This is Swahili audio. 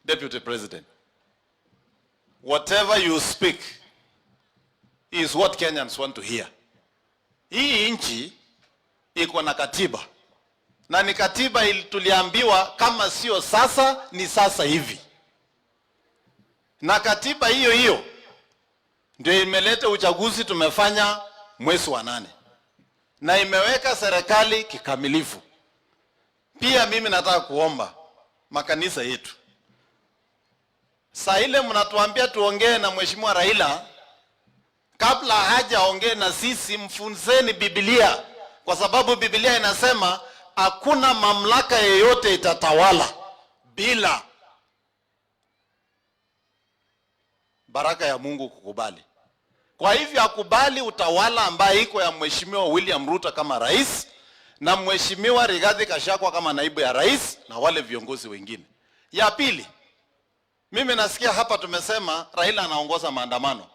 Deputy President, whatever you speak is what Kenyans want to hear. Hii nchi iko na katiba na ni katiba tuliambiwa kama sio sasa ni sasa hivi, na katiba hiyo hiyo ndio imeleta uchaguzi tumefanya mwezi wa 8 na imeweka serikali kikamilifu. Pia mimi nataka kuomba makanisa yetu, saa ile mnatuambia tuongee na Mheshimiwa Raila, kabla hajaongee na sisi, mfunzeni Biblia, kwa sababu Biblia inasema hakuna mamlaka yeyote itatawala bila baraka ya Mungu kukubali. Kwa hivyo akubali utawala ambaye iko ya Mheshimiwa William Ruto kama rais na Mheshimiwa Rigathi Gachagua kama naibu ya rais na wale viongozi wengine. Ya pili, mimi nasikia hapa tumesema Raila anaongoza maandamano.